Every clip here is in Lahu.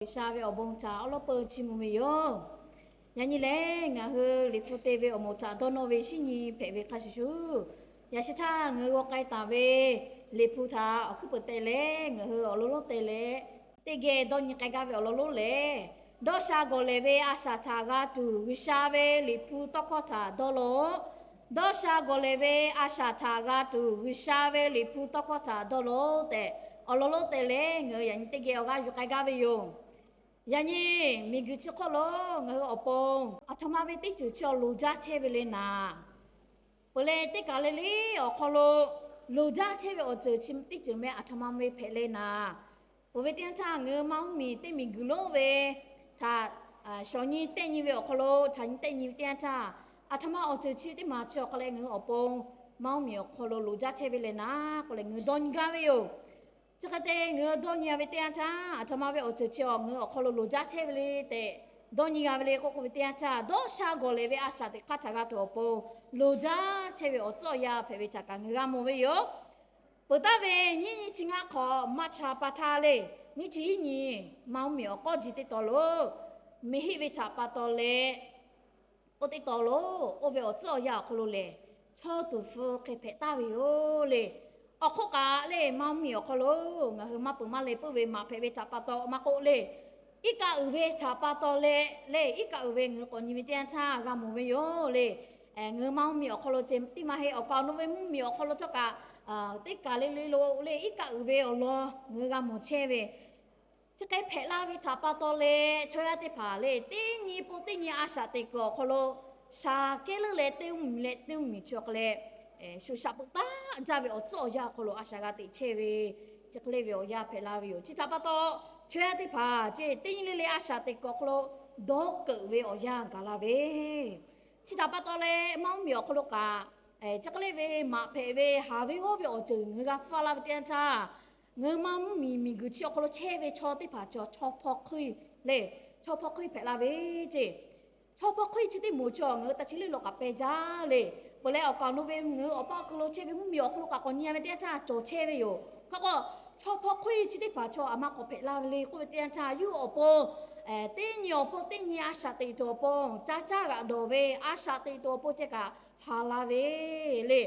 G'uiˬsha ve awˬ bon htaꞈ awˉ lawˉ peu chi mvuh ve yoˬ. Yaꞈ nyi lehˬ, ngaˬ hui Liꞈ hpu te ve awˬ moˍ htaꞈ dawˇ nawˇ ve shinˉ nyi hpehꞈ ve hk'a shuˍ shuˍ, yaꞈ sheh htaˇ ngaˬ hui g'aw k'ai taˍ ve Liꞈ hpu htaꞈ awˬ hkuiˉ peuˬ te leh ngaˬ hui awˬ lawn lonˉ te leh teˇ geh dawˇ nyi k'ai gaˇ ve awˬ lawn lonˉ lehˬ, dawˇ sha gawˬ lehˬ ve a shaꞈ htaꞈ g'a tuˬ G'uiˬsha ve Liꞈ hpu tawˇ hkawˇ htaꞈ dawˇ law. Dawˇ sha gawˬ lehˬ ve a shaꞈ htaꞈ g'a tuˬ G'uiˬsha ve Liꞈ hpu tawˇ hkawˇ htaꞈ dawˇ law tehꞈ, awˬ lawn lonˉ te leh ngaˬ hui yaꞈ nyi teˇ geh awˬ g'aˇ yuˬ k'ai gaˇ ve yoˬ. Yaꞈ nyi miˬguiˬ chi hk'oˆ lo ngaˬ hui awˬ pon aˬ htoꞈ ma ve teˇ ceuˬ chi awˬ loˍ jaˇ chehˇ ve le naˍ, peuˬ leh teˇ kaˬ le le awˬ hk'aw lo loˍ jaˇ chehˇ ve awˬ ceuˬ chi teˇ ceuˬ meh aˬ htoꞈ ma ve hpehꞈ le naˍ, peuˬ ve teˇ yanˇ htaˇ ngaˬ hui maˇ huˉ miˬ teˇ miˬguiˬ lonˉ ve htaꞈ shawˍ nyi tehˆ nyi ve awˬ hk'aw lo, htaꞈ nyi tehˆ nyi ve teˇ yanˇ htaˇ, aˬ htoꞈ ma awˬ ceuˬ chi teˇ maˬ chi awˬ hk'aw leh ngaˬ hui awˬ pon maˇ huˉ miˬ awˬ hk'aw lo loˍ jaˇ chehˇ ve le naˍ k'oˆ leh ngaˬ hui dawˇ nyi gaˇ ve yoˬ. Chi hk'e te ngaˬ hui dawˇ nyi ve teˇ yanˇ htaˇ, aˬ htoꞈ ma ve awˬ ceuˬ chi awˬ ngaˬ hui awˬ hk'aw lo loˍ jaˇ chehˇ ve le tehꞈ dawˇ nyi g'a ve le k'oˆ k'oˆ ve teˇ yanˇ htaˇ, dawˇ sha gawˬ lehˬ ve a shaꞈ teꞈ hk'aˇ htaꞈ g'a tuˬ awˬ pon loˍ jaˇ chehˇ ve awˬ tcuhˉ awˬ yanˇ hpehꞈ ve htaꞈ kaꞈ ngaˬ hui g'a mawˬ ve yoˬ. Peuˬ taˍ ve nyiˇ nyi chi ngaˇ hk'awꞈ maˇ cha pa htaˇ le, nyiˇ chi hiˉ nyi maˇ huˉ miˬ awˬ k'awˇ ji teˇ taw lo, miˬ hiˆ ve htaꞈ pa taw leh, oˇ teˇ taw lo, oˇ ve awˬ tcuhˉ awˬ yanˇ awˬ hk'aw lo lehˬ, chaw tuˍ hpfuh hk'e hpehꞈ taˍ ve yoˬ le. Awˬ hk'oˆ kaꞈ le maˇ huˉ miˬ awˬ hk'aw lo ngaˬ hui maˇ peuˬ maˇ leh puiˉ ve maꞈ hpehꞈ ve htaꞈ pa taw maˇ k'oˆ le, iˉ kaˆ uiˍ ve htaꞈ pa taw leh le, iˉ kaˆ uiˍ ve ngaˬ hui k'awꞈ nyi ve teˇ yanˇ htaˇ g'a mawˬ ve yoˬ le. Ngaˬ hui maˇ huˉ miˬ awˬ hk'aw lo ceh tiˉ maˇ heˆ, awˬ kaˍ awˬ nu ve mvuhˇ miˬ awˬ hk'aw lo htawˇ kaꞈ teˇ kaˬ le le lo le iˉ kaˆ uiˍ ve awˬ lawn ngaˬ hui g'a mawˬ chehˇ ve, chi hk'e hpehꞈ la ve htaꞈ pa taw leh chaw yaˇ teˇ hpaˍ le teˇ nyi pon teˇ nyi a shaꞈ teꞈ kuiˬ awˬ hk'aw lo shaˍ kehˉ leuˉ leh teˇ mvuhˇ miˬ leh teˇ mvuhˇ miˬ chi awˬ hk'aw leh shuˍ shaꞈ peuˬ taˆ jaˇ ve awˬ tcuhˉ awˬ yanˇ awˬ hk'aw lo a shaꞈ g'a teꞈ chehˇ ve, chi hk'e le ve awˬ yanˇ hpehꞈ la ve yoˬ. Chi htaꞈ pa taw chaw yaˇ teˇ hpaˍ ceh teˇ nyi le le a shaꞈ teꞈ kuiˬ awˬ hk'aw lo dawˇ keunˍ ve awˬ yanˇ gaˬ la ve, chi htaꞈ pa taw leh maˇ huˉ miˬ awˬ hk'aw lo kaꞈ chi hk'e le ve maꞈ hpehꞈ ve haˍ ve g'awˇ ve awˬ ceuˬ ngaˬ hui g'a hpfuhˇ laˇ ve teˇ yanˇ htaˇ, ngaˬ hui maˇ huˉ miˬ miˬguiˬ chi awˬ hk'aw lo chehˇ ve chaw teˇ hpaˍ chaw chaw hpawˇ hk'uiˇ le, chaw hpawˇ hk'uiˇ hpehꞈ la ve ceh, chaw hpawˇ hk'uiˇ chi teˇ moˍ chi ngaˬ hui ta chi leuˆ lo kaꞈ peh jaˇ le. Peuˬ leh awˬ kaˍ awˬ nu ve ngaˬ hui awˬ paˇ awˬ hk'eun lo chehˇ ve mvuhˇ miˬ awˬ hk'aw lo kaꞈ k'awꞈ nyi ve teˇ yanˇ htaˇ cawˬ chehˇ ve yoˬ. Hk'e k'o, chaw hpawˇ hk'uiˇ chi teˇ hpaˍ chaw aˬ ma k'awꞈ hpehꞈ la ve le k'oˆ ve teˇ yanˇ htaˇ, yawˇ hui awˬ pon teˇ nyi awˬ pon teˇ nyi a shaꞈ teꞈ tuˬ awˬ pon, caˇ caˇ g'aꞈ dawˬ ve a shaꞈ teꞈ tuˬ awˬ pon ceh kaꞈ haˍ la ve le.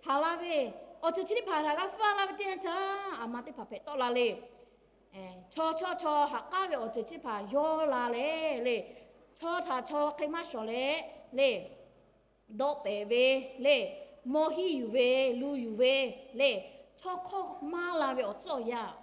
Haˍ la ve awˬ ceuˬ chi teˇ hpaˍ htaꞈ g'a hpfuhˇ laˇ ve teˇ yanˇ htaˇ, aˬ ma teˇ hpaˍ hpehꞈ tawˆ la le. Chaw chaw chaw haꞈ k'aˉ ve awˬ ceuˬ chi teˇ hpaˍ yawˇ la leh le, chaw htaꞈ chaw hk'e maˇ shawˍ leh le, dawˆ pehˍ ve le, mawˇ hiˉ yuˬ ve, lu yuˬ ve le, chaw hk'awˇ maˇ la ve awˬ tcuhˉ awˬ yanˇ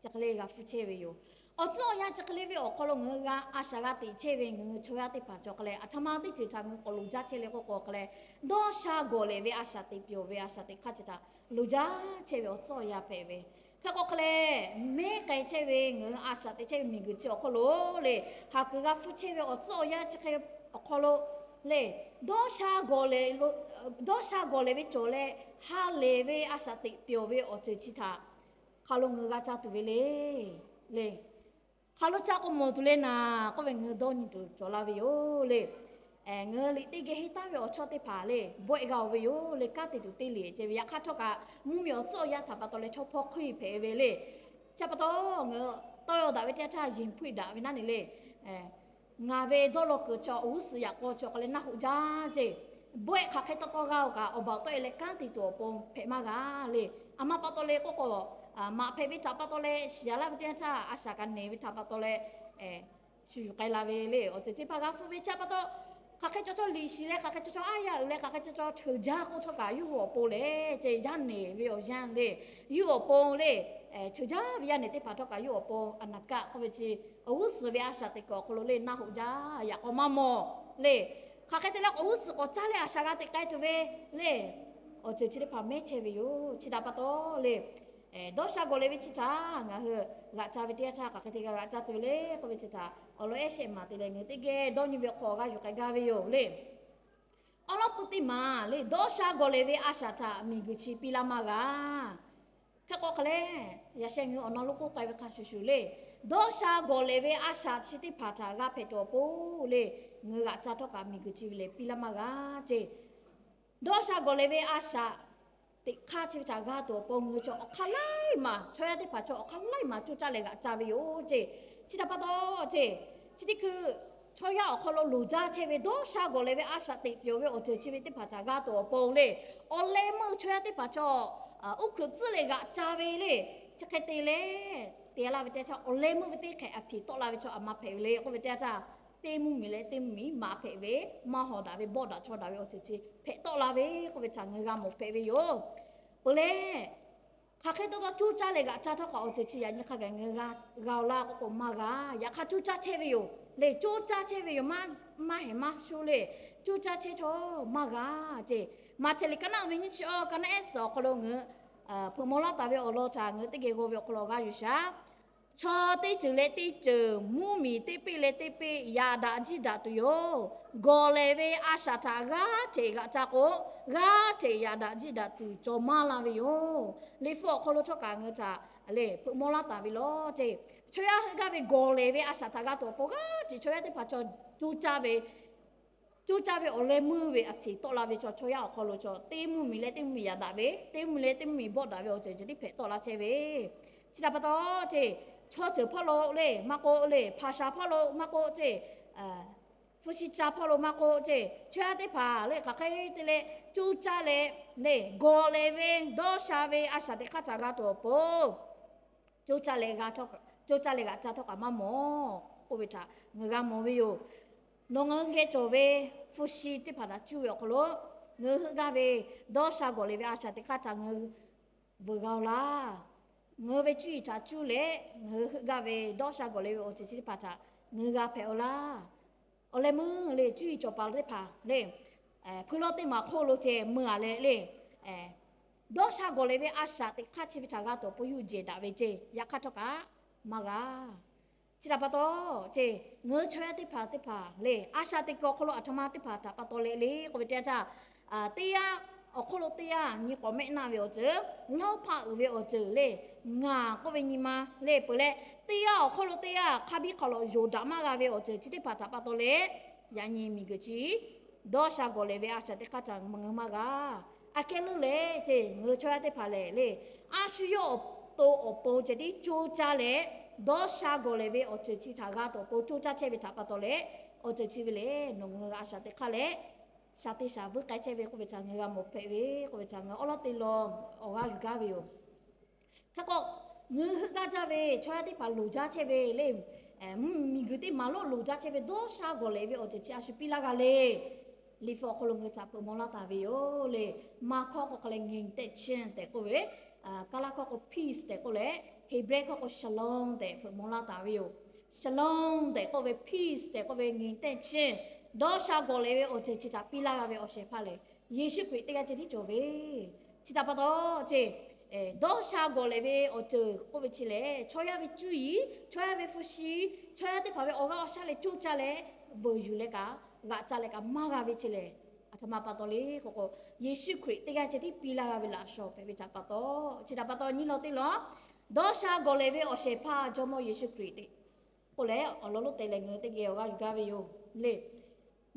chi hk'e le g'a hpfuhˇ chehˇ ve yoˬ. Awˬ tcuhˉ awˬ yanˇ chi hk'e le ve awˬ hk'aw lo ngaˬ hui g'a a shaꞈ g'a teꞈ chehˇ ve ngaˬ hui chaw yaˇ teˇ hpaˍ chi hk'e leh aˬ htoꞈ ma teˇ ceuˬ htaꞈ ngaˬ hui k'awꞈ loˍ jaˇ chehˇ le k'oˆ k'o hk'e leh, dawˇ sha gawˬ lehˬ ve a shaꞈ teꞈ pyawˬ ve a shaꞈ teꞈ hk'aˇ chi htaꞈ loˍ jaˇ chehˇ ve awˬ tcuhˉ awˬ yanˇ hpehꞈ ve. Hk'e k'o hk'e leh, mehˉ k'ai chehˇ ve ngaˬ hui a shaꞈ teꞈ chehˇ ve miˬguiˬ chi awˬ hk'aw lo le, haˍ kuiˬ g'a hpfuhˇ chehˇ ve awˬ tcuhˉ awˬ yanˇ chi hk'e awˬ hk'aw lo le, dawˇ sha gawˬ lehˬ, dawˇ sha gawˬ lehˬ ve cawˬ leh ha lehˬ ve a shaꞈ teꞈ pyawˬ ve awˬ ceuˬ chi htaꞈ hk'aˬ lo ngaˬ hui g'a ca tuˬ ve le. Le, hk'aˬ lo ca k'o mawˬ tuˬ le naˍ k'oˆ ve ngaˬ hui dawˇ nyi tuˬ cawˬ la ve yoˬ le. Ngaˬ hui liꞈ teˇ geh henˇ taˍ ve awˬ chawˇ teˇ hpaˍ le, bawehˆ g'a-oˬ ve yoˬ le, kanˉ te tuˬ te le ceh ve. Yaꞈ hk'aˇ htawˇ kaꞈ mvuhˇ miˬ awˬ tcuhˉ awˬ yanˇ htaꞈ pa taw leh chaw hpawˇ hk'uiˇ hpehꞈ ve le. Chi pa taw ngaˬ hui tawˇ yaw daꞈ ve teˇ yanˇ htaˇ, yeˬ hpuiˇ daꞈ ve naˉ ne le, ngaˬ ve dawˇ law kuiˬ chaw awˬ g'uˇ suhˍ yaꞈ k'aw chaw hk'e leh naˆ hoꞈ jaˇ ceh, bawehˆ hk'aˬ hk'e tawˇ tawˇ g'a-oˬ kaꞈ awˬ baˬ awˬ tawˆ e leh kanˉ te tuˬ awˬ pon hpehꞈ maˇ g'a le. Aˬ ma pa taw leh k'oˆ k'o, maꞈ hpehꞈ ve htaꞈ pa taw leh shiˍ a laˇ ve teˇ yanˇ htaˇ, a shaꞈ kaꞈ nehˬ ve htaꞈ pa taw leh shu yuˬ k'ai la ve le. Awˬ ceuˬ chi hpaˇ g'a hpfuhˇ ve chi pa taw, hk'aˬ hk'e caw caw liꞈ shiˍ leh, hk'aˬ hk'e caw caw aˉ yaˇ uiˍ leh, hk'aˬ hk'e caw caw cheuˬ jaˇ k'oˆ htawˇ kaꞈ yawˇ hui awˬ pon lehˬ ceh yaˇ nehˬ ve awˬ yanˇ le, yawˇ hui awˬ pon le, cheuˬ jaˇ ve yaˇ nehˬ teˇ hpaˍ htawˇ kaꞈ yawˇ hui awˬ pon aˬ naˍ kaˆ k'oˆ ve chi awˬ g'uˇ suhˍ ve a shaꞈ teꞈ kuiˬ awˬ hk'aw lo le naˆ hoꞈ jaˇ yaꞈ k'aw maˇ mawˬ le. Hk'aˬ hk'e te leh awˬ g'uˇ suhˍ k'awꞈ caˇ leh a shaꞈ g'a teꞈ k'ai tuˬ ve le, awˬ ceuˬ chi teˇ hpaˍ mehˉ chehˇ ve yoˬ. Chi htaꞈ pa taw le, dawˇ sha gawˬ lehˬ ve chi htaꞈ ngaˬ hui g'aꞈ ca ve teˇ yanˇ htaˇ hk'aˬ hk'e te g'a g'aꞈ ca tuˬ ve le k'oˆ ve chi htaꞈ awˬ lawn ehˉ shehˆ maˍ te leh ngaˬ hui teˇ geh dawˇ nyi ve hk'aw g'a yuˬ k'ai gaˇ ve yoˬ le. Awˉ lawˉ pui teˇ maˍ le, dawˇ sha gawˬ lehˬ ve a shaꞈ htaꞈ miˬguiˬ chi piˇ laˇ maˇ g'a. Hk'e k'o hk'e leh, yaꞈ sheh ngaˬ hui awˬ na lo k'oˆ k'ai ve hk'a shuˍ shuˍ le, dawˇ sha gawˬ lehˬ ve a shaꞈ chi teˇ hpaˍ htaꞈ g'a hpehꞈ tuˬ awˬ pon le, ngaˬ hui g'aꞈ ca htawˇ kaꞈ miˬguiˬ chi ve lehˬ piˇ laˇ maˇ g'a ceh. Dawˇ sha gawˬ lehˬ ve a shaꞈ teꞈ hk'aˇ chi ve htaꞈ g'a tuˬ awˬ pon ngaˬ hui chaw awˬ hk'aˇ laiˉ maˬ, chaw yaˇ teˇ hpaˍ chaw awˬ hk'aˇ laiˉ maˬ coˇ caˇ leh g'aꞈ ca ve yoˬ ceh. Chi htaꞈ pa taw, chi teˇ hkui chaw yaˇ awˬ hk'aw lo loˍ jaˇ chehˇ ve dawˇ sha gawˬ lehˬ ve a shaꞈ teꞈ pyawˬ ve awˬ ceuˬ chi ve teˇ hpaˍ htaꞈ g'a tuˬ awˬ pon le, awˬ leh meuˇ chaw yaˇ teˇ hpaˍ chaw uˉ hkuiꞈ tcuhˉ leh g'aꞈ ca ve le. Chi hk'e te leh, te laˇ ve teˇ yanˇ htaˇ, awˬ leh meuˇ ve teˇ hk'ehꞈ a htiˍ tawˆ la ve chaw aˬ ma hpehꞈ ve le k'oˆ ve teˇ yanˇ htaˇ, teˇ mvuhˇmiˬ leh teˇ mvuhˇmiˬ maꞈ hpehꞈ ve, maˇ hawˍ daꞈ ve, bawˆ daꞈ chaw daꞈ ve awˬ ceuˬ chi hpehꞈ tawˆ la ve k'oˆ ve htaꞈ ngaˬ hui g'a mawˬ hpehꞈ ve yoˬ. Peuˬ leh, hk'aˬ hk'e taw taw coˇ caˇ leh g'aꞈ ca htawˇ kaꞈ awˬ ceuˬ chi yaꞈ nyi hk'a gaˬ ngaˬ hui g'a g'a-oˬ laˇ k'oˆ k'o maˇ g'a. Yaꞈ hk'aˇ coˇ caˇ chehˇ ve yoˬ le, coˇ caˇ chehˇ ve yoˬ. Maˇ heˍ maˇ shuˉ le, coˇ caˇ chehˇ htawˇ maˇ g'a ce. Maꞈhtehˍ liꞈ ka naˆ ve nyiˇ chi awˬ ka naˆ ehˉ suhˍ awˬ hk'aw lo ngaˬ hui hpeuꞈ maw laˇ taˍ ve awˬ lawn htaꞈ ngaˬ hui teˇ geh g'aw ve awˬ hk'aw lo g'a yuˬ shaˍ. Chaw teˇ ceuˬ leh teˇ ceuˬ, mvuhˇmiˬ teˇ peˆ leh teˇ peˆ yaꞈ daꞈ jiˇ daꞈ tuˬ yoˬ. Gawˬ lehˬ ve a shaꞈ htaꞈ g'aˇ hteꞈ g'aꞈ ca k'o, g'aˇ hteꞈ yaꞈ daꞈ jiˇ daꞈ tuˬ cawˬ maˇ la ve yoˬ. Liꞈ hpu awˬ hk'aw lo htawˇ kaꞈ ngaˬ hui htaꞈ lehˬ hpeuꞈ maw laˇ taˍ ve law ce. Chaw yaˇ heuˆ gaˇ ve gawˬ lehˬ ve a shaꞈ htaꞈ g'a tuˬ awˬ pon g'aˇ hteꞈ chaw yaˇ teˇ hpaˍ chaw coˇ caˇ ve, coˇ caˇ ve awˬ leh meuˇ ve a htiˍ tawˆ la ve chaw, chaw yaˇ awˬ hk'aw lo chaw teˇ mvuhˇmiˬ leh teˇ mvuhˇmiˬ yaꞈ daꞈ ve, teˇ mvuhˇmiˬ leh teˇ mvuhˇmiˬ bawˆ daꞈ ve awˬ ceuˬ ceh tiˉ hpehꞈ tawˆ la chehˇ ve. Chi htaꞈ pa taw ce, chaw ceuˬ hpawˇ lo le maˇ k'oˆ le, hpaˍ shaˍ hpawˇ lo maˇ k'oˆ ce, hpu shi ca hpawˇ lo maˇ k'oˆ ce, chaw yaˇ teˇ hpaˍ le hk'aˬ hk'e te leh coˇ caˇ leh le gawˬ lehˬ ve dawˇ sha ve a shaꞈ teꞈ hk'aˇ htaꞈ g'a tuˬ awˬ pon coˇ caˇ leh g'aꞈ ca htawˇ kaꞈ maˇ mawˬ k'oˆ ve htaꞈ ngaˬ hui g'a mawˬ ve yoˬ. Nawˬ ngaˬ hui geh cawˬ ve hpu shi teˇ hpaˍ htaꞈ cuˇ ve awˬ hk'aw lo, ngaˬ hui heuˆ gaˇ ve dawˇ sha gawˬ lehˬ ve a shaꞈ teꞈ hk'aˇ htaꞈ ngaˬ hui veuꞈ g'a-oˬ laˇ. Ngaˬ hui ve cuˇ yiˍ htaꞈ cuˇ leh ngaˬ hui heuˆ gaˇ ve dawˇ sha gawˬ lehˬ ve awˬ ceuˬ chi teˇ hpaˍ htaꞈ ngaˬ hui g'a hpehꞈ-oˬ laˇ. Awˬ leh meuˇ le cuˇ yiˍ cawˬ paˍ lo teˇ hpaˍ le, hpui lawˇ teˇ maˬ hk'oˆ lo ceh meuˇ-a leh le, dawˇ sha gawˬ lehˬ ve a shaꞈ teꞈ hk'aˇ chi ve htaꞈ g'a tuˬ awˬ pon yuˇ jehˬ daꞈ ve ceh, yaꞈ hk'aˇ htawˇ kaꞈ maˇ g'a. Chi htaꞈ pa taw ce, ngaˬ hui chaw yaˇ teˇ hpaˍ teˇ hpaˍ le a shaꞈ teꞈ kuiˬ awˬ hk'aw lo aˬ htoꞈ ma teˇ hpaˍ htaꞈ pa taw leh le k'oˆ ve teˇ yanˇ htaˇ, teˇ yanˇ awˬ hk'oˆ lo teˇ yanˇ nyi k'awꞈ mehˆ naˆ ve awˬ ceuˬ, lawˇ hpaˆ uiˍ ve awˬ ceuˬ le, ngaˬ k'oˆ ve nyi ma le peuˬ leh, teˇ yanˇ awˬ hk'oˆ lo teˇ yanˇ hk'a biˇ hk'a lawꞈ yonˍ daꞈ maˇ g'a ve awˬ ceuˬ chi teˇ hpaˍ htaꞈ pa taw leh, yaꞈ nyi miˬguiˬ chi dawˇ sha gawˬ lehˬ ve a shaꞈ teꞈ hk'aˇ htaꞈ ngaˬ hui maˇ g'a. Aꞈ kehˉ leuˉ leh ce, ngaˬ hui chaw yaˇ teˇ hpaˍ lehˬ le, a shu yawˇ awˬ to awˬ pon ceh tiˉ coˇ caˇ leh, dawˇ sha gawˬ lehˬ ve awˬ ceuˬ chi htaꞈ g'a tuˬ awˬ pon coˇ caˇ chehˇ ve htaꞈ pa taw leh, awˬ ceuˬ chi ve lehˬ nawˬ ngaˬ hui a shaꞈ teꞈ hk'aˇ leh shaˍ te shaˍ vuiˇ k'ai chehˇ ve k'oˆ ve htaꞈ ngaˬ hui g'a mawˬ hpehꞈ ve k'oˆ ve htaꞈ ngaˬ hui awˉ lawˉ te lawˬ awˬ g'aˇ yuˬ gaˇ ve yoˬ. Hk'e k'o, ngaˬ hui heuˆ gaˇ jaˇ ve chaw yaˇ teˇ hpaˍ loˍ jaˇ chehˇ ve le, mvuhˇmiˬ miˬguiˬ teˇ maˍ lo loˍ jaˇ chehˇ ve dawˇ sha gawˬ lehˬ ve awˬ ceuˬ chi a shu piˇ laˇ g'a le. Liꞈ hpu awˬ hk'aw lo ngaˬ hui htaꞈ hpeuꞈ maw laˇ taˍ ve yoˬ le. Maˇ hkawˇ k'o hk'a leh ငြိမ်သက်ခြင်း tehꞈ k'oˆ ve, Kaˇlaˇ hkawˇ k'o peace tehꞈ k'oˆ leh, Heˍbrehˇ hkawˇ k'o shalom tehꞈ hpeuꞈ maw laˇ taˍ ve yoˬ. Shalom tehꞈ k'oˆ ve, peace tehꞈ k'oˆ ve ငြိမ်သက်ခြင်း, dawˇ sha gawˬ lehˬ ve awˬ ceuˬ chi htaꞈ piˇ laˇ g'a ve awˬ shehˍ hpaˇ lehˬ, Yeˍsuˆ Hkriꞈ teˇ g'aˇ ceh tiˉ cawˬ ve. Chi htaꞈ pa taw ce, dawˇ sha gawˬ lehˬ ve awˬ ceuˬ k'oˆ ve chi lehˬ, chaw yaˇ ve cuˇ yiˍ, chaw yaˇ ve hpu shi, chaw yaˇ teˇ hpaˍ ve awˬ g'aˇ awˬ shaˉ leh coˇ caˇ leh, veuꞈ yuˬ leh kaꞈ, g'aꞈ ca leh kaꞈ maˇ g'a ve chi lehˬ, aˬ htoꞈ ma pa taw le k'o k'o, Yeˍsuˆ Hkriꞈ teˇ g'aˇ ceh tiˉ piˇ laˇ g'a ve laꞈ shawˍ hpehꞈ ve htaꞈ pa taw, chi htaꞈ pa taw nyi law teˇ lawn, dawˇ sha gawˬ lehˬ ve awˬ shehˍ hpaˇ Jawˇmawˇ Yeˍsuˆ Hkriꞈ k'oˆ leh awˬ lawn lonˉ te leh ngaˬ hui teˇ geh awˬ g'aˇ yuˬ gaˇ ve yoˬ le.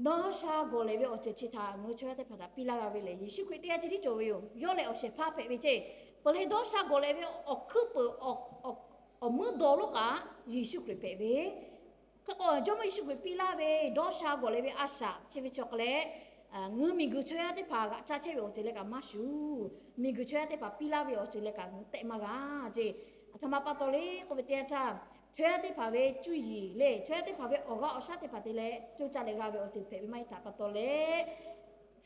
Dawˇ sha gawˬ lehˬ ve awˬ ceuˬ chi htaꞈ ngaˬ hui chaw yaˇ teˇ hpaˍ htaꞈ piˇ laˇ g'a ve lehˬ, Yeˍsuˆ Hkriꞈ teˇ g'aˇ ceh tiˉ cawˬ ve yoˬ. Yawˇ lehˬ awˬ shehˍ hpaˇ hpehꞈ ve ceˇ. Peuˬ leh dawˇ sha gawˬ lehˬ ve awˬ hkuiˉ peuˬ awˬ meuˇ dawˬ lonˉ kaꞈ Yeˍsuˆ Hkriꞈ hpehꞈ ve. Hk'e k'o, Jawˇmawˇ Yeˍsuˆ Hkriꞈ piˇ laˇ ve dawˇ sha gawˬ lehˬ ve a shaꞈ chi ve chaw hk'a leh, ngaˬ hui miˬguiˬ chaw yaˇ teˇ hpaˍ g'aꞈ ca chehˇ ve awˬ ceuˬ leh kaꞈ maˇ shuˍ. Miˬguiˬ chaw yaˇ teˇ hpaˍ piˇ laˇ ve awˬ ceuˬ leh kaꞈ ngaˬ hui tehˆ maˇ g'a ceˇ. Aˬ htoꞈ ma pa taw le k'oˆ ve teˇ yanˇ htaˇ, chaw yaˇ teˇ hpaˍ ve cuˇ yiˍ le, chaw yaˇ teˇ hpaˍ ve awˬ g'aˇ awˬ shaˉ teˇ hpaˍ te leh coˇ caˇ leh g'a ve awˬ ceuˬ hpehꞈ ve maˇ heˆ htaꞈ pa taw leh,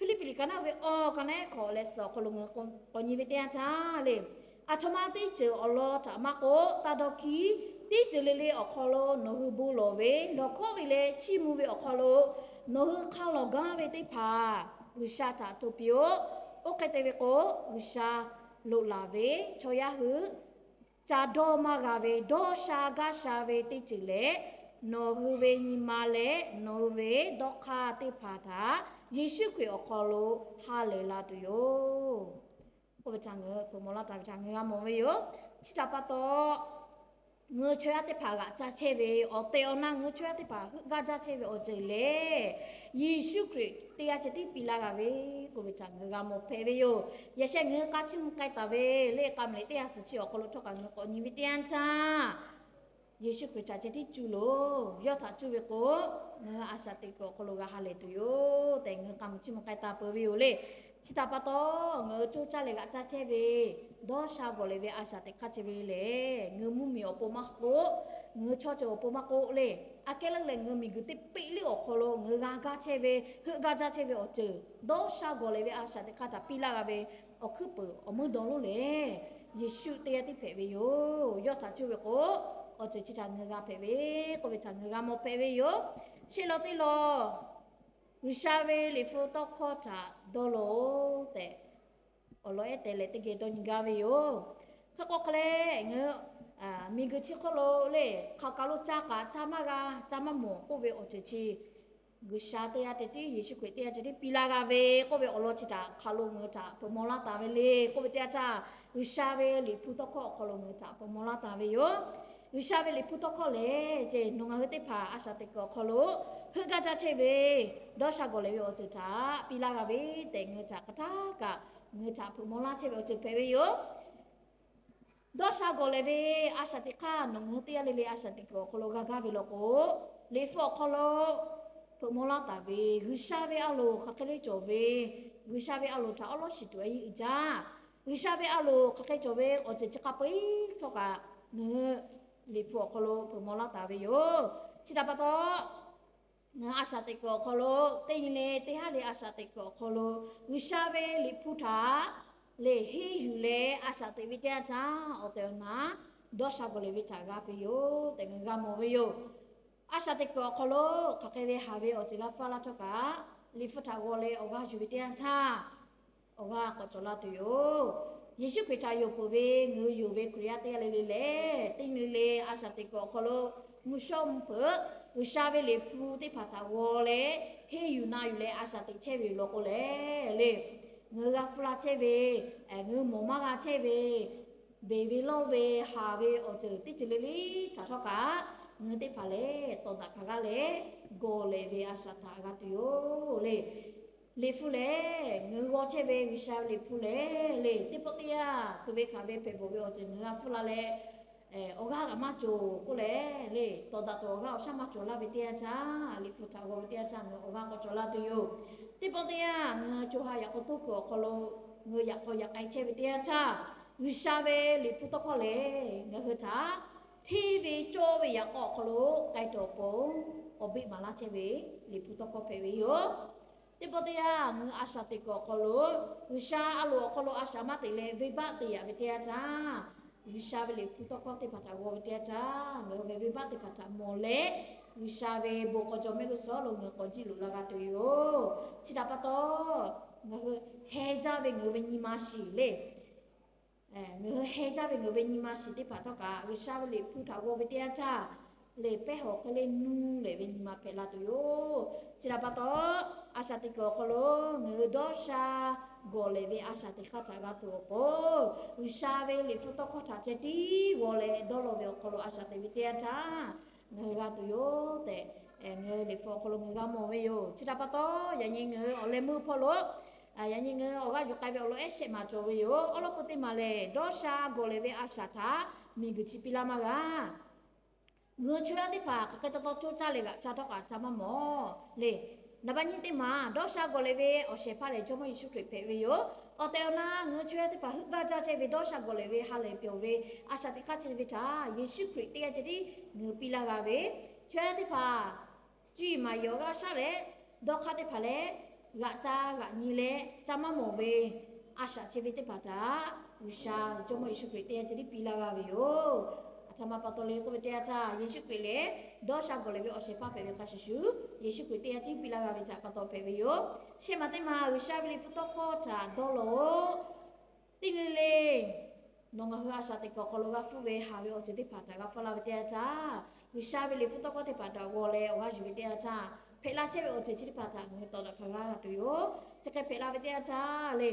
Hpiˇliˇpiˆ liꞈ ka naˆ ve awˬ ka naˆ hkawꞈ leh suhˍ awˬ hk'aw lo ngaˬ hui k'awꞈ nyi ve teˇ yanˇ htaˇ le, aˬ htoꞈ ma teˇ ceuˬ awˬ lawn htaꞈ maˇ k'oˆ, taˇ dawˇ hkiˉ. Teˇ ceuˬ le le awˬ hk'aw lo nawˬ hui bon lawˬ ve, lawˬ hkawˉ ve leh chiˇ mvuh ve awˬ hk'aw lo nawˬ hui hk'a lawˬ gaˇ ve teˇ hpaˍ G'uiˬsha htaꞈ to piˇ-oˆ. Oˇ hk'e te ve k'o, G'uiˬsha loꞈ laˬ ve chaw yaˇ hui ca dawˇ maˇ g'a ve dawˇ sha gaˇ sha ve teˇ ceuˬ leh, nawˬ hui ve nyi ma leh nawˬ hui ve dawˇ hk'aˇ teˇ hpaˍ htaꞈ Yeˍsuˆ Hkriꞈ awˬ hk'aw lo ha lehˬ la tuˬ yoˬ. K'oˆ ve htaꞈ ngaˬ hui hpeuꞈ maw laˇ taˍ ve htaꞈ ngaˬ hui g'a mawˬ ve yoˬ. Chi htaꞈ pa taw, ngaˬ hui chaw yaˇ teˇ hpaˍ g'aꞈ ca chehˇ ve awˬ tehˬ awˬ na ngaˬ hui chaw yaˇ teˇ hpaˍ heuˆ gaˇ jaˇ chehˇ ve awˬ ceuˬ lehˬ, Yeˍsuˆ Hkriꞈ teˇ g'aˇ ceh tiˉ piˇ laˇ g'a ve k'oˆ ve htaꞈ ngaˬ hui g'a mawˬ hpehꞈ ve yoˬ. Yaꞈ sheh ngaˬ hui k'a chiˇ mvuh k'ai taˍ ve le k'a meuˍ lehˬ teˇ ha suhˍ chi awˬ hk'aw lo htawˇ kaꞈ ngaˬ hui k'awꞈ nyi ve teˇ yanˇ htaˇ, Yeˍsuˆ Hkriꞈ htaꞈ ceh tiˉ cuˇ loˬ. Yawˇ htaꞈ cuˇ ve k'o, ngaˬ hui a shaꞈ teꞈ kuiˬ awˬ hk'aw lo g'a ha lehˬ tuˬ yoˬ tehꞈ, ngaˬ hui k'a muiˬ chiˇ mvuh k'ai taˍ peuˬ ve yoˬ le. Chi htaꞈ pa taw, ngaˬ hui coˇ caˇ leh g'aꞈ caˇ chehˇ ve dawˇ sha gawˬ lehˬ ve a shaꞈ teꞈ hk'aˇ ceh ve lehˬ, ngaˬ hui mvuhˇmiˬ awˬ pon maˇ k'oˆ, ngaˬ hui chaw ceuˬ awˬ pon maˇ k'oˆ le, aꞈ kehˉ leuˉ leh ngaˬ hui miˬguiˬ teˇ peˆ liˇ awˬ hk'aw lo ngaˬ hui g'a gaˇ chehˇ ve, heuˆ gaˇ jaˇ chehˇ ve awˬ ceuˬ dawˇ sha gawˬ lehˬ ve a shaꞈ teꞈ hk'aˇ htaꞈ piˇ laˇ g'a ve awˬ hkuiˉ puiˍ awˬ meuˇ dawˇ lonˉ lehˬ, Yeˍsuˆ teˇ g'aˇ tiˉ hpehꞈ ve yoˬ. Yawˇ htaꞈ cuˇ ve k'o, awˬ ceuˬ chi htaꞈ ngaˬ hui g'a hpehꞈ ve k'oˆ ve htaꞈ ngaˬ hui g'a mawˬ hpehꞈ ve yoˬ. Shehˆ law teˇ law, G'uiˬsha ve liꞈ hpu tawˇ hkawˇ htaꞈ dawˇ law tehꞈ, awˬ lawn ehˉ tehꞈ leh teˇ geh dawˇ nyi gaˇ ve yoˬ. Hk'e k'o hk'e leh, ngaˬ hui miˬguiˬ chi hk'oˆ lo le, hk'aˬ kaˬ lo ca kaꞈ ca maˇ g'a, ca maˇ mawˬ k'oˆ ve awˬ ceuˬ chi, G'uiˬsha teˇ g'aˇ ceh tiˉ, Yeˍsuˆ Hkriꞈ teˇ g'aˇ ceh tiˉ piˇ laˇ g'a ve k'oˆ ve awˬ lawn chi htaꞈ hk'aˬ lo ngaˬ hui htaꞈ hpeuꞈ maw laˇ taˍ ve le k'oˆ ve teˇ yanˇ htaˇ, G'uiˬsha ve liꞈ hpu tawˇ hkawˇ awˬ hk'aw lo ngaˬ hui htaꞈ hpeuꞈ maw laˇ taˍ ve yoˬ. G'uiˬsha ve liꞈ hpu tawˇ hkawˇ lehˬ, ceh nawˬ ngaˬ hui teˇ hpaˍ a shaꞈ teꞈ kuiˬ awˬ hk'aw lo heuˆ gaˇ jaˇ chehˇ ve dawˇ sha gawˬ lehˬ ve awˬ ceuˬ htaꞈ piˇ laˇ g'a ve tehꞈ, ngaˬ hui htaꞈ hk'aˬ htaˇ kaꞈ ngaˬ hui htaꞈ hpeuꞈ maw laˇ chehˇ ve awˬ ceuˬ hpehꞈ ve yoˬ. Dawˇ sha gawˬ lehˬ ve a shaꞈ teꞈ hk'aˇ nawˬ ngaˬ hui teˇ g'aˇ le le a shaꞈ teꞈ kuiˬ awˬ hk'aw lo g'a gaˇ ve law k'o, liꞈ hpu awˬ hk'aw lo hpeuꞈ maw laˇ taˍ ve G'uiˬsha ve a loˍ hk'aˬ hk'e le cawˬ ve, G'uiˬsha ve a loˍ htaꞈ awˉ lawˉ shiˍ tuˬ a yeˇ uiˍ jaˇ. G'uiˬsha ve a loˍ hk'aˬ hk'e cawˬ ve awˬ ceuˬ chi hk'a peu-eˬ htawˇ kaꞈ, ngaˬ hui liꞈ hpu awˬ hk'aw lo hpeuꞈ maw laˇ taˍ ve yoˬ. Chi htaꞈ pa taw, ngaˬ hui a shaꞈ teꞈ kuiˬ awˬ hk'aw lo teˇ nyi le teˇ haˉ le a shaꞈ teꞈ kuiˬ awˬ hk'aw lo G'uiˬsha ve liꞈ hpu htaꞈ lehˬ henˇ yuˬ leh a shaꞈ teꞈ ve teˇ yanˇ htaˇ, awˬ tehˬ awˬ na dawˇ sha gawˬ lehˬ ve htaꞈ g'a ve yoˬ tehꞈ ngaˬ hui g'a mawˬ ve yoˬ. A shaꞈ teꞈ kuiˬ awˬ hk'aw lo hk'aˬ hk'e ve haˍ ve awˬ ceuˬ g'a hpuˇ laˇ htawˇ kaꞈ, liꞈ hpu htaꞈ g'aw leh awˬ g'aˇ yuˬ ve teˇ yanˇ htaˇ, awˬ g'aˇ k'awꞈ cawˬ la tuˬ yoˬ. Yeˍsuˆ Hkriꞈ htaꞈ yonˍ peuˬ ve ngaˬ hui yonˍ ve Hkriꞈ yaˇ teˇ g'aˇ le le lehˬ, teˇ nyi le a shaꞈ teꞈ kuiˬ awˬ hk'aw lo mvuhˇ shawˉ mvuhˇ hpeuꞈ G'uiˬsha ve liꞈ hpu teˇ hpaˍ htaꞈ g'aw leh henˇ yuˬ na yuˬ leh a shaꞈ teꞈ chehˇ ve yoˬ law k'o lehˬ le, ngaˬ hui g'a hpuˇ laˇ chehˇ ve, ngaˬ hui mawˬ maˇ g'a chehˇ ve, beˬ ve lawˇ ve, haˍ ve awˬ ceuˬ teˇ ceuˬ le le htaꞈ htawˇ kaꞈ, ngaˬ hui teˇ hpaˍ lehˬ tawˍ daꞈ hkanˍ g'aˇ leh gawˬ lehˬ ve a shaꞈ htaꞈ g'a tuˬ yoˬ le. Liꞈ hpu lehˬ, ngaˬ hui g'aw chehˇ ve G'uiˬsha ve liꞈ hpu lehˬ le, teˇ pawˆ teˇ yanˇ tuˬ ve hkanˍ ve hpehꞈ bawˬ ve awˬ ceuˬ ngaˬ hui g'a hpuˇ la leh, awˬ g'aˇ kaꞈ maˇ cawˬ k'oˆ lehˬ le, tawˍ daꞈ tuˬ awˬ g'aˇ awˬ shaˉ maˇ cawˬ laˇ ve teˇ yanˇ htaˇ, liꞈ hpu htaꞈ g'aw ve teˇ yanˇ htaˇ ngaˬ hui awˬ g'aˇ k'awꞈ cawˬ la tuˬ yoˬ. Teˇ pawˆ teˇ yanˇ ngaˬ hui co ha yaꞈ k'aw toˇ kuiˬ awˬ hk'aw lo ngaˬ hui yaꞈ k'aw yaꞈ k'ai chehˇ ve teˇ yanˇ htaˇ, G'uiˬsha ve liꞈ hpu tawˇ hkawˇ lehˬ ngaˬ hui htaꞈ hteˇ ve cawˇ ve yaꞈ k'aw awˬ hk'aw lo k'ai tuˬ awˬ pon awˬ beˆ maˍ laˇ chehˇ ve liꞈ hpu tawˇ hkawˇ hpehꞈ ve yoˬ. Teˇ pawˆ teˇ yanˇ ngaˬ hui a shaꞈ teꞈ kuiˬ awˬ hk'aw lo G'uiˬsha a loˍ awˬ hk'aw lo a shaꞈ maˇ teꞈ leh venˇbaˆ te yaꞈ ve teˇ yanˇ htaˇ, G'uiˬsha ve liꞈ hpu tawˇ hkawˇ teˇ hpaˍ htaꞈ g'aw ve teˇ yanˇ htaˇ, ngaˬ hui ve venˇbaˆ teˇ hpaˍ htaꞈ mawˬ leh, G'uiˬsha ve bon k'aw jawˇ mehˆ g'uˇ suhˍ lo ngaˬ hui k'awꞈ jiˇ loꞈ la g'a tuˬ yoˬ. Chi htaꞈ pa taw, ngaˬ hui heh jaˇ ve ngaˬ hui ve nyi ma shiˍ le. Ngaˬ hui heh jaˇ ve ngaˬ hui ve nyi ma shiˍ teˇ hpaˍ htawˇ kaꞈ, G'uiˬsha ve liꞈ hpu htaꞈ g'aw ve teˇ yanˇ htaˇ, lehˬ pehˇ hawˬ hk'e le nuˇ lehˬ ve nyi ma hpehꞈ la tuˬ yoˬ. Chi htaꞈ pa taw, a shaꞈ teꞈ kuiˬ awˬ hk'aw lo ngaˬ hui dawˇ sha gawˬ lehˬ ve a shaꞈ teꞈ hk'aˇ htaꞈ g'a tuˬ awˬ pon, G'uiˬsha ve liꞈ hpu tawˇ hkawˇ htaꞈ ceh tiˉ g'aw leh dawˇ law ve awˬ hk'aw lo a shaꞈ teꞈ ve teˇ yanˇ htaˇ, ngaˬ hui g'a tuˬ yoˬ tehꞈ, ngaˬ hui liꞈ hpu awˬ hk'aw lo ngaˬ hui g'a mawˬ ve yoˬ. Chi htaꞈ pa taw, yaꞈ nyi ngaˬ hui awˬ leh meuˇ hpawˇ lo yaꞈ nyi ngaˬ hui awˬ g'aˇ yuˬ k'ai ve awˬ lawn ehˉ shehˆ maˬ cawˬ ve yoˬ. Awˉ lawˉ peu teˇ maˬ lehˬ, dawˇ sha gawˬ lehˬ ve a shaꞈ htaꞈ miˬguiˬ chi piˇ laˇ maˇ g'a. Ngaˬ hui chaw yaˇ teˇ hpaˍ hk'aˬ hk'e taw taw coˇ caˇ leh g'aꞈ ca htawˇ kaꞈ ca maˇ mawˬ le. Naˍ baˆ nyi teˇ maˬ dawˇ sha gawˬ lehˬ ve awˬ shehˍ hpaˇ lehˬ Jawˇmawˇ Yeˍsuˆ Hkriꞈ hpehꞈ ve yoˬ. Awˬ tehˬ awˬ na ngaˬ hui chaw yaˇ teˇ hpaˍ heuˆ gaˇ jaˇ chehˇ ve dawˇ sha gawˬ lehˬ ve ha lehˬ pyawˬ ve a shaꞈ teꞈ hk'aˇ chehˇ ve htaꞈ Yeˍsuˆ Hkriꞈ teˇ g'aˇ ceh tiˉ ngaˬ hui piˇ laˇ g'a ve, chaw yaˇ teˇ hpaˍ cuˇ yiˍ maˍ yiˍ awˬ g'aˇ shaˉ leh, dawˇ hk'aˇ teˇ hpaˍ leh, g'aꞈ ca g'aꞈ nyi leh ca maˇ mawˬ ve a shaꞈ chi ve teˇ hpaˍ htaꞈ G'uiˬsha Jawˇmawˇ Yeˍsuˆ Hkriꞈ teˇ g'aˇ ceh tiˉ piˇ laˇ g'a ve yoˬ. Aˬ htoꞈ ma pa taw le k'oˆ ve teˇ yanˇ htaˇ, Yeˍsuˆ Hkriꞈ lehˬ dawˇ sha gawˬ lehˬ ve awˬ shehˍ hpaˇ hpehꞈ ve hk'a shuˍ shuˍ, Yeˍsuˆ Hkriꞈ teˇ g'aˇ tiˉ piˇ laˇ g'a ve htaꞈ pa taw hpehꞈ ve yoˬ. Shehˆ maˬ teˇ maˬ G'uiˬsha ve liꞈ hpu tawˇ hkawˇ htaꞈ dawˇ law teˇ nyi le, nawˬ ngaˬ hui a shaꞈ teꞈ kuiˬ awˬ hk'aw lo g'a hpuˇ ve haˍ ve awˬ ceuˬ teˇ hpaˍ htaꞈ g'a hpuˇ laˇ ve teˇ yanˇ htaˇ, G'uiˬsha ve liꞈ hpu tawˇ hkawˇ teˇ hpaˍ htaꞈ g'aw leh awˬ g'aˇ yuˬ ve teˇ yanˇ htaˇ, hpehꞈ la chehˇ ve awˬ ceuˬ chi teˇ hpaˍ htaꞈ ngaˬ hui tawˍ daꞈ hkanˍ g'a tuˬ yoˬ. Chi hk'e hpehꞈ la ve teˇ yanˇ htaˇ le,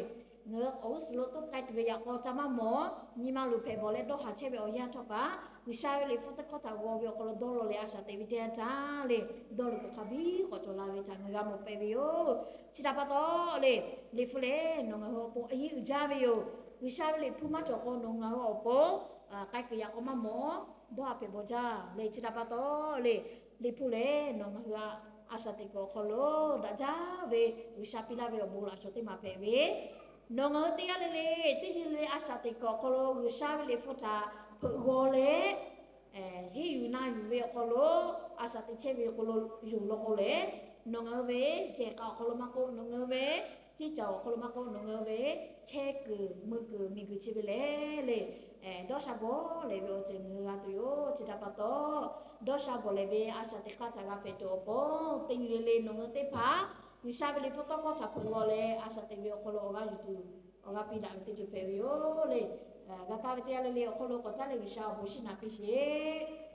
ngaˬ hui awˬ g'uˇ suhˍ lo toˇ k'ai tuˬ ve yaꞈ k'aw ca maˇ mawˬ, nyi ma luˬ hpehꞈ bawˬ leh dawˇ haˍ chehˇ ve awˬ yanˇ htawˇ kaꞈ, G'uiˬsha ve liꞈ hpu tawˇ hkawˇ htaꞈ g'aw ve awˬ hk'aw lo dawˇ law leh a shaꞈ teꞈ ve teˇ yanˇ htaˇ le, dawˇ law kuiˬ hk'a biˇ k'awꞈ cawˬ la ve htaꞈ ngaˬ hui g'a mawˬ hpehꞈ ve yoˬ. Chi htaꞈ pa taw le, liꞈ hpu lehˬ nawˬ ngaˬ hui awˬ pon a yeˇ uiˍ jaˇ ve yoˬ. G'uiˬsha ve liꞈ hpu maˇ cawˬ k'o nawˬ ngaˬ hui awˬ pon k'ai kuiˬ yaꞈ k'aw maˇ mawˬ Dawˇ haˍ hpehꞈ bawˬ jaˇ le. Chi htaꞈ pa taw le, Liꞈ hpu lehˬ nawˬ ngaˬ hui a shaꞈ teꞈ kuiˬ awˬ hk'aw lo daꞈ jaˇ ve G'uiˬsha piˇ laˇ ve awˬ bon laꞈ shawˍ teˇ maˬ hpehꞈ ve, nawˬ ngaˬ hui teˇ g'aˇ le le, teˇ nyi le le a shaꞈ teꞈ kuiˬ awˬ hk'aw lo G'uiˬsha ve Liꞈ hpu htaꞈ hpeuꞈ g'aw leh, henˇ yuˬ na yuˬ ve awˬ hk'aw lo a shaꞈ teꞈ chehˇ ve awˬ hk'aw lo yonˍ law k'o lehˬ, nawˬ ngaˬ hui ve yehˬ k'a awˬ hk'aw lo maˇ k'oˆ, nawˬ ngaˬ hui ve ceˇ caˬ awˬ hk'aw lo maˇ k'oˆ, nawˬ ngaˬ hui ve chehˇ kuiˬ mui kuiˬ miˬ guiˬ chi ve lehˬ le, dawˇ sha bawˬ leh ve awˬ ceuˬ ngaˬ hui g'a tuˬ yoˬ. Chi htaꞈ pa taw, dawˇ sha bawˬ leh ve a shaꞈ teꞈ hk'aˇ htaꞈ g'a hpehꞈ tuˬ awˬ pon, teˇ nyi le le nawˬ ngaˬ hui teˇ hpaˍ G'uiˬsha ve Liꞈ hpu tawˇ hkawˇ htaꞈ hpeuꞈ g'aw leh a shaꞈ teꞈ ve awˬ hk'aw lo awˬ g'aˇ yuˬ tuˬ, awˬ g'aˇ piˇ daꞈ ve teˇ ceuˬ hpehꞈ ve yoˬ le. G'a kaˇ ve teˇ g'aˇ le le awˬ hk'aw lo k'awꞈ caˉ leh G'uiˬsha awˬ bon shiˍ naꞈ piˇ sheˍ.